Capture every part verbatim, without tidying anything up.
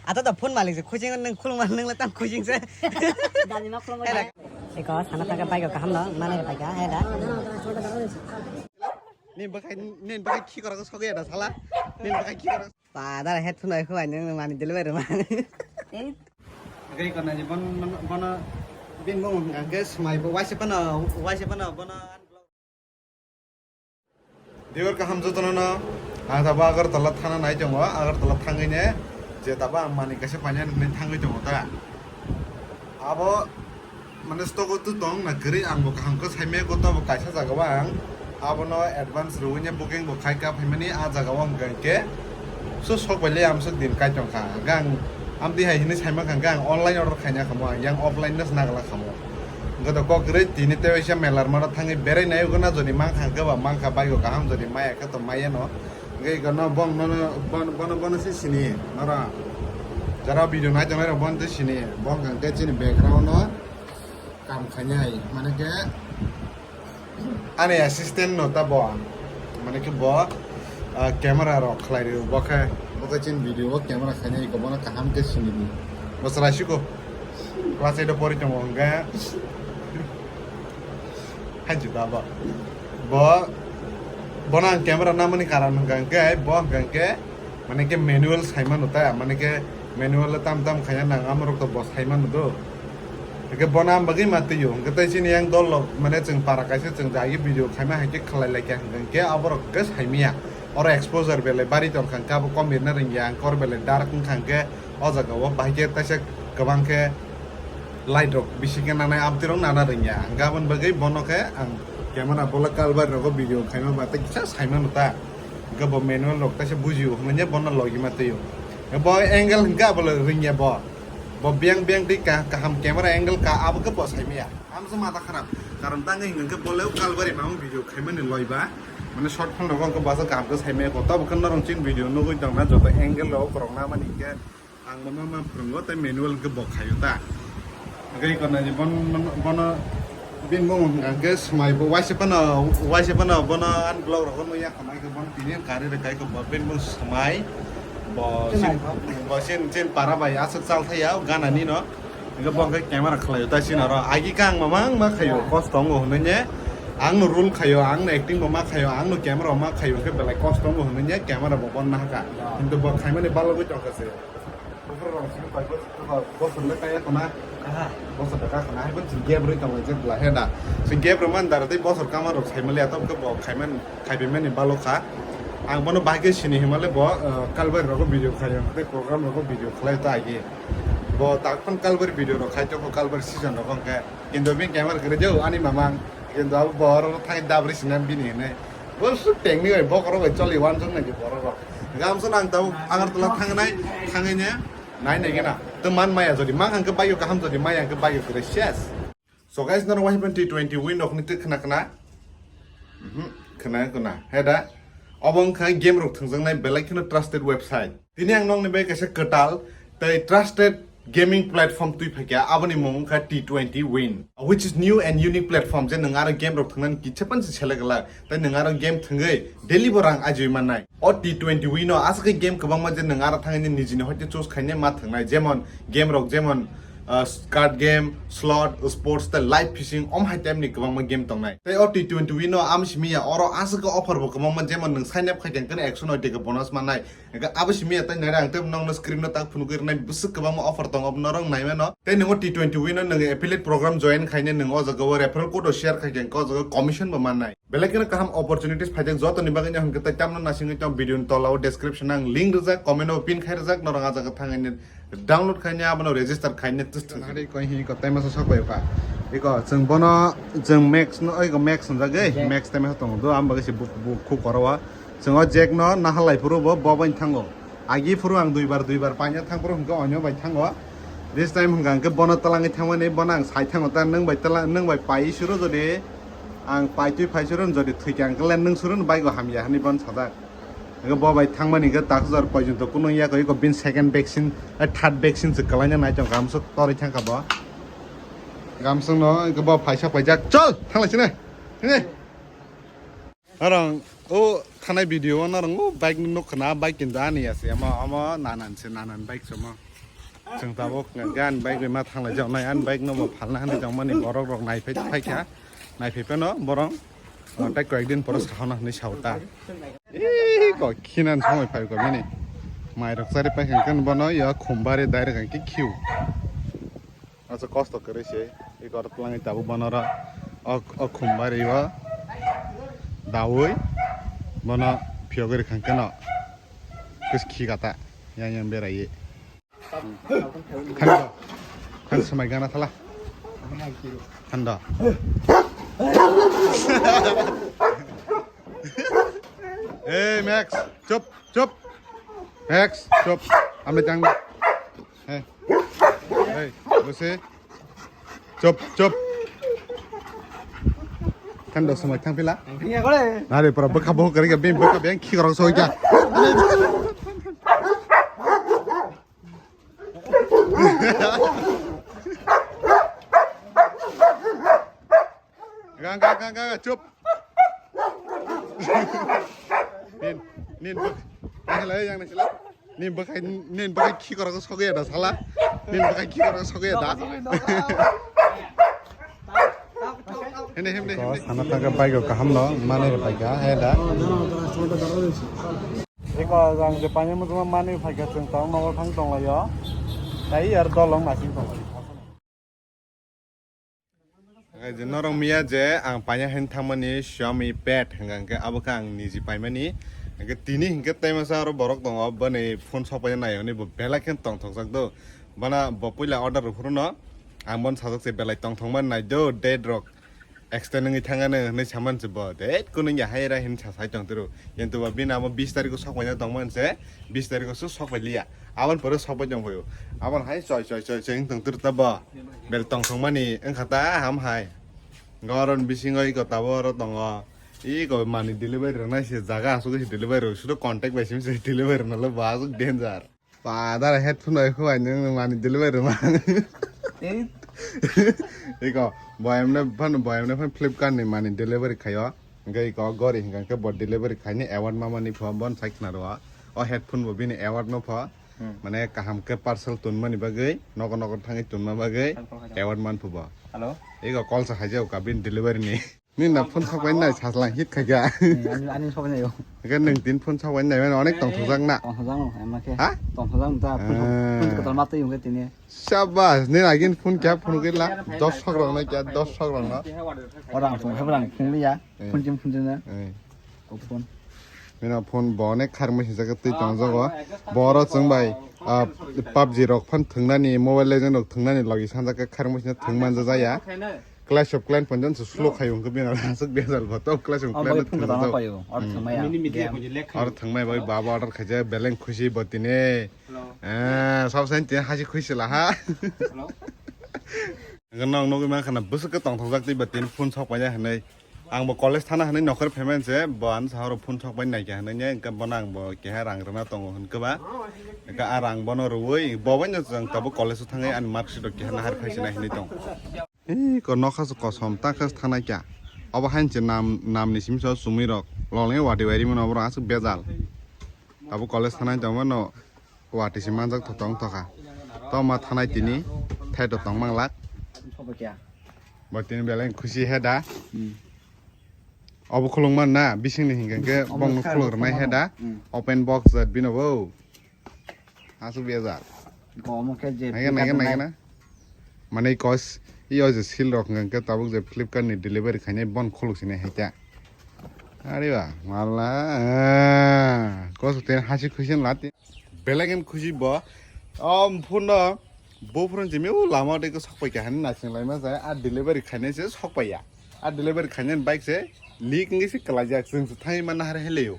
Ata da phone malik je khujing nang khulung man nang la tam khujing se. Dani ma khulung. Eko sana thaka bike kaham no mane ka paika hela. Ni bakai ni bakai khi kora ko soge da sala. Ni bakai khi kora. Pa da headphone ai khwai nang mani delivery man. Gai kona je bon bon bon bin bon hangke smai bo waise pano waise pano bono. Diyor kaham jotono no, ang tabo Agartala thana nai tongo, Agartala thangwi ne je tabo ang mani kaisa painani hinwi thangwi tongo ta. Abo mane stogo tu tong na kwrwi, ang bo kaham khe saimaya ko tabo kaisa jaga o ang abono advance rwui ne booking bo khai ka phaimani a jaga o hwnkhe. So sok bai le amsuk din kai tong kha. Hwnkhe ang amtwi hai hinwi saima kha hwnkhe ang online order khaina khamo, ang yang offline no nagla khamo. Hwnkhe to kok kwrwi tini tei waisa melar mano thangwi berai nai uguna jodi mang kha hwnkhe ba mang kha, bike o kaham jodi maya khe to maya no. Hwnkhe iko no bong no, no, bono, bono, bono se sini noro. Jara video nai tongnai rok bono se sini. Bong hwnkhe chini background no kam khainai. Mane khe ani assistant no ta bo, mane khe bo, ah, camera rok khlai rio, bo khe, bo khe chini video o camera khainai, iko bono kaham khe sini di. Bo chwrai siko class eight o pori tongo hwnkhe. Hai ji baba. Bo, bono ang camera namani karon hwnkha hwnkhe, bo hwnkha hwnkhe, mane khe manual saimano ta, mane khe manual tam tam khaina nang amorok to bo saimano do. Hwnkhe bono ang bagwi ma twiyo. Hwnkhe tei chini yang dol rok, mane chwng para kaisa chwng jagwi video khaima hai khe khlai lai kha hwnkhe aborok khe saimaya. Oro exposure belai bari tong kha hwnkhe abo kom birna ringya, ang kor belai dark wng kha hwnkhe o jaga o bahai khe taisa kwbang khe light rok bisi khe nanai amtwi rok nana ringya. Hwnkhe aboni bagwi bono khe ang camera bola kalbar rogo video khaima ba tei kisa saimano ta. Hwnkhe bo manual rok taisa bujio hwnwi bono logi ma twiyo. Bo angle hwnkhe abo ringya bo. Bo biyang biyang twi ka-, kaham camera angle ka abo khe bo saimaya. Amsa mata kharap. Karon tangwi hwnkhe bo leo kalbari mamung video khaimani loiba. Mane short film rogo hwnkhe basa kaham khe saimaya ko. Tabuk khe norok chini video nugwi tongna joto angle rogo kwrwng namani hwnkhe ang bono ma phwrwngo tei manual hwnkhe bo khaio ta. Hwnkhe iko nai bon, bon, bono bini bumung hwnkha hwnkhe swmai bo waisa phano, waisa phano bono ani vlog rogo nukya khwna hwnkhe bono tini gari rwkha iko bo bini bumung swmai. Bo sin, bo sin, sin para bai aswk chal thaya o gana ni no. Hingke bo hingke camera khlaio ta sini oro. Agi khe ang mamang ma khaio, kosto wngo hwnwi ne. Ang no role khaio, ang no acting bo ma khaio, ang no camera bo ma khaio, hingke belai kosto wngo hwnwi ne camera bo bon nahaka. Hintu bo khaimani balogwi tongkha se. Buphuru rong simi pai bosor le kaya khuna. Aha. Bosor da ka khuna, hai bo gap rwi tongo je bla he da. Se gap rwman dara tei bosor kama rok saimali ato hingke bo khaiman, khaibimani balokha. Ang bono bahai khe sini himale bo, uh, kalbari rogo video khlaio, tei program rogo video khlaio ta agi. Bo tak phano kalbari video rok khai tongo, kalbari season rok hwnkhe. Kintu bini camera kwrwi jao ani mamang. Kintu abo bo oro thai dabri sina bini hinwi. Bo su tengni bai bokhorok bai choli wansuk nai borok rok. Gamsa nang tau Agartala thangnai, thangwi ne nai nai gana. To man maya jodi mang hangke bayo kaham jodi maya hangke bayo kwrwi ses. So guys, norok wahi T twenty win rok ni twi khna khna. Mhm, khna khna. He da. Obo wngkha game rok thwngjaknai belai kheno trusted website. Tini ang nokni bai kaisa kwtal tei trusted gaming platform twi phaikha, aboni mung wngkha T twenty win, which is new and unique platform, je nwng aro game rok thwngnani kitsa pansi selek glak, tei nwng aro game thwngwi daily bo rang ajui mannai. O T twenty win o aswk game kwbangma je nwng aro thangwi nijini hoite choose khainai ma thwngnai, jemon game rok jemon, uh, card game, slot, sports tei live fishing, om hai type ni kwbangma game tongnai. Tei o T twenty win o amsimiya oro aswk offer bo kwbangma, jemon nwng sign up khai khe action oi teke bonus mannai. Hingke abo simi ya tei nai ang tei nokno screen no tak phunugwi rwnai bwswk kwbangma offer tongo norok naimano. Tei nwngo T twenty win o nwng affiliate program join khaine nwng o jaga o referral code o share khai khe o jaga o commission bo mannai. Belai kheno kaham opportunities phaijak jotoni bagwi no hwnkhe tei tamno nasingwi tong video ni tola o description o ang link rijak, comment o pin khai rijak, norok a jaga thangwi download khaine abono register khaine twistwng. Hari koi hi ko tei masa sok bai pa. Iko chwng bono chwng max no oi ko max hwnjak ei, max tei masa tongo do am bagwi se buk buk khuk oro o. Chwng o jack no nahal lai phuru bo, bo bai thango. Agi phuru ang duibar, duibar paina thang phuru hwnkhe onyo bai thango. This time hwnkha hwnkhe bono twlangwi thangmani, bono ang sai thango ta, nwng bai twla-, nwng bai pai suru jodi ang pai twi phai suru jodi thwikha hwnkhe le nwng suru no baigo hamya hwnwi bono sajak. Hwnkhe bo bai thangmani hwnkhe takhuk jor poijonto kunu ya koi ko bini second vaccine, eh, third vaccine se kwlaina nai tong gamsuk torwi thangkha bo. Gamsuk no hwnkhe bo phaisa paijak. Chol! Thanglai sini. Hwnkhe. Norong o thanai video o norong o bike no nuk khna, bike kintu ani ya se, omo, omo nanan se, nanan bike se omo. Chwng tabuk ani bike bai ma thanglai jak nai, ani bike no bo phalna hinwi tongmani borok rok nai phai phai kha, nai phai phano borok, o, tei koyek din pore sahana hinwi sao ta. Ee, ko khinan somoi phai ko bini. Mai rok chari phai kha, bono ya khum bari direct hwnkhe khiu. Asa kosto kwrwi se, i kor twlangwi tabuk bono ro, o, o khum bari o daui bono phiyogwi rwkha khe no kwis khi kata yang yang beraiwi. Khando, khan swmai gana thala. Khando. Hey Max, chup, chup. Max, chup. Amne tang. Hey. Hey, bose. Chup, chup. Kan dos sama thang pila. Nare pura baka bo kare ka bim baka beng khi rong soi ka. Gang gang gang gang chup. Nin, nin bak. Yang lai yang nasi lah. Nin bakai, nin bakai khi korang sok ya da sala. Nin bakai khi korang sok ya da. Hende hende hende. Sana tangka bai go kaham no, mane bai ga he da. Eko jang je panya mutuma mane bai ga chwng tong no thang tong la yo. Tai yar dolong nasing tong la. Hwnkhe je norok miya je ang paina hin thangmani Xiaomi Pad hwnkha hwnkhe abo khe ang niji paimani. Hwnkhe tini hwnkhe taimasa aro borok tongo boni phone sok paina nai hwnwi bo belai khe tongthokjak do. Bana bo puila order rw phuru no ang bono sajak se belai tongthokma nai do, date rok extend wngwi thangano hwnwi saman se bo, date kunui ya hai ra hin sa sai tong tiro. Kintu bo bini amo bis tarikh o sok paina tongma se bis tarikh o sok pai liya. Aboni pore sok pai tong phaio. Aboni hai choi choi choi choi wng tong tiro ta bo. Bel tong thong mani wngkha ta ham hai. Goron bisingo iko tabuk oro tongo. Iko mani delivery rwnai se jaga asuk se delivery rw. Sudo contact bai simi se delivery rwnalo bo asuk danger. Padar headphone bai khubai nung mani delivery rwma. Ei. Iko boyamne phan boyamne phan Flipkart ni mani delivery khaio. Hingke iko gori hingka khe bo delivery khaini award mamani pho bon sai khna rwo. O headphone bo bini award no pho. Hmm. Mane kaham khe parcel tunmani bagwi, nogo nogo thangwi tunma bagwi award man phubo. Hello. Ego call sa haijao ka bin delivery ni. Ni na phone sok bai nai sajlang hit khaikha. Ani, ani sok nai o. Hingke nung tin phone sok bai nai mane onek tong thokjak na. Tong thokjak no, ema khe. Ha? Tong thokjak no ta phone sok, phone kotor ma twi hingke tini. Shabash, ni agin phone kya phone kila, dos sok rok na kya, dos sok rok na. Orang tong khe orang phone liya. Eh. Phunjim phunjim na. Eh. O phone. Bino phone bo onek kharmoi sijak twi tong jago. Boro chwng bai, ah, PUBG rok phan thwngnani, Mobile Legend rok thwngnani logi sanjak khe kharmoi sina thwng manja jaya. Clash of Clans ponjon se slow khai hwnkhe bino aswk bejal bo to Clash of Clans thwng jago. Or thwngmai bai baba order khaijak beleng khusi bo tini. Eh, sab sen tini hasi khusi la ha. Hwnkhe nok nugwi mankha na bwswk khe tongthokjak tei ba tini phone sok paina hinwi. Ang bo college thana hinwi nokhor phaimani se bo ano sahoro phone sok bai naikha hinwi ne, hwnkhe bono ang bo keha rang rwna tongo hwnkhe ba. Hwnkhe a rang bono rwui bo bai no chwng tabuk college o thangwi ani marksheet rok keha nahar phai sinai hinwi tong. Iko nokha se kosom takhe thanai kha. Obo hain se nam, nam ni simi so sumui rok loleng wadi wari mano borok aswk bejal. Tabuk college thanai tongmano. Watwi se manjak tho tong tokha. Toma thanai tini thai to tong manglak. Bo tini belai khusi he da. Hmm. Obo khulung man na bising ni hingke ke bong no khulung rwnai he da. Hmm. Open box jat bino bo. Aswk bejal. Go omo khe je naikhe, naikhe, naikhe na. Mane kos, iyo je seal rok hwnkha khe tabuk je Flipkart ni delivery khainai bon khuluk sinai hai ta. Are ba, mala, ah, kos ten hasi khuisin lati. Belai khe khusi bo. O phone no, bo phone jimi o lama de ko sok pai kha hani nasing lai ma jai, a delivery khainai se sok pai ya. A delivery khainai bike se leak ngi se kwlai jak, chwng se thangwi manna har heleo.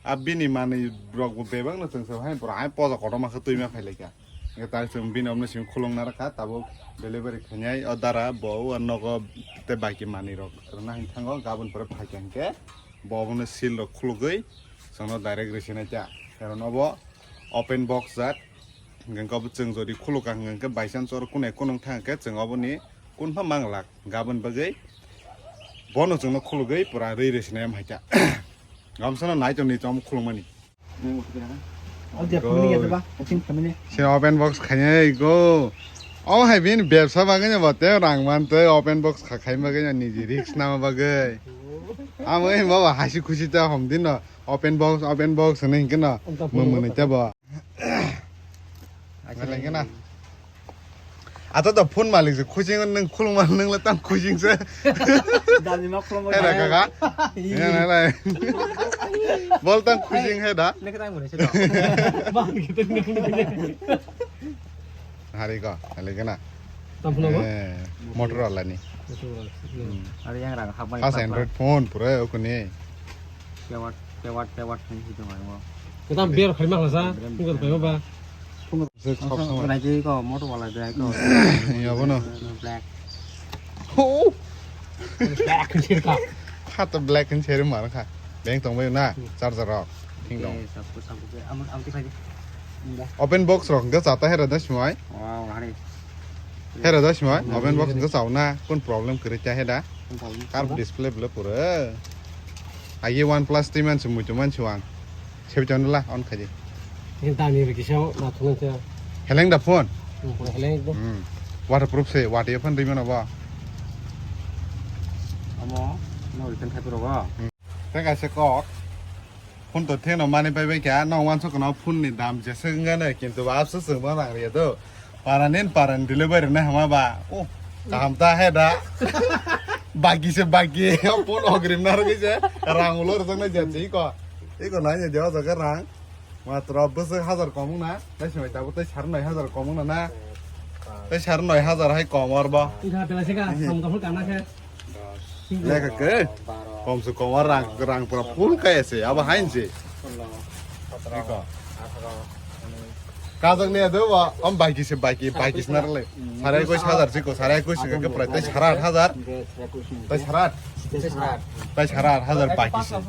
A bini manwi rok bo bebak no chwng se hai bwrwi poja kotorma khe twi ma phai lai kha. Hingke ta chwng bini omno simi khulung naro kha, tabuk delivery khainai o dara bo o nogo tei baki manwi rok rwna hwn thango, gabon pore phai kha hingke bo obono seal rok khulugwi chwngno direct rwsinai ta. Karon obo open box jat, hingke obo chwng jodi khuluk kha hingke by chance oro kunai kunung thang khe chwng oboni kunpha manglak, gabon bagwi Bono chwngno khulugwi pura rwi rwi sinai am haikha. Gamsano nai tong ni tong khulumani. Sini open box khainai go. O hai bini bebsa bagwi no bo te rang man tei open box kha khai bagwi no niji risk nama bagwi. Amo ei baba hasi khusi ta hom din no open box, open box hinwi hinkhe no mung mung ta bo. Acha lengkhe na. Ata to phone malik se khujing nung khulung mal nung la tang khujing se. Dani ma khulung. Heda kaka. Ya na lai. Bol tang khujing heda. Nek tang mune se do. Bang gitu. Hari ko, hari kena. Tang phone mo? Eh, Motorola ni. Motorola. Hmm. Hari yang rang habang. Khas Android phone pura okuni. Pewat, pewat, pewat thang si tong mo. Kita biar kali mah sa, tunggu tayo ba. Sik sok sok. Kena je ko Motorola je ko. Ya bono. Black. Oh. Black kan sir ka. Kha to black kan sir mar kha. Beng tong bai na, charger rok. Thing dong. Oke, sabu, sabu ke. Am, am, kita je. Open box rok hingke chata hera da simai. Wow, hari. Hera da simai. Open box hingke chao na. Kun problem kiri cha heda. Kun problem? Kar display bele pura. Agi OnePlus ti man sumui tu man suang. Sebi chon la on khaji. Ini tani bagi sao na thungan cha. Heleng da phone. Hmm, heleng do. Hmm. Waterproof se, water phone rimana ba. Amo, no ikan khai pura ba. Hmm. Tei kaisa kok. Phone to theno mani pai bai kha, no wansuk no phone ni dam jesa wngya ne, kintu ba apsa chwng ma rang riya do. Para nin para ni delivery na hama ba. Oh, kaham ta he da. Bagi se bagi, phone ogrim na rwgwi se, rang ulo rwjak na jatsi iko. Iko na nya jawa jaga rang. Matro bwswk hazar kom wngna, tei se mai tabuk tei sar noi hazar kom wngna na. Tei sar noi hazar hai kom or bo. Wngkha pela se ka, sam kaphur kana khe. Lekha ke? Kom se kom rang, rang pura full kaya se, abo hain se. Iko. Kajak ne do wa, om bagi se bagi, bagi se narle. Sarai koi hazar se ko, sarai koi se ke prai, tei sara aat hazar. Tei sara aat. Tei sara aat hazar bagi se.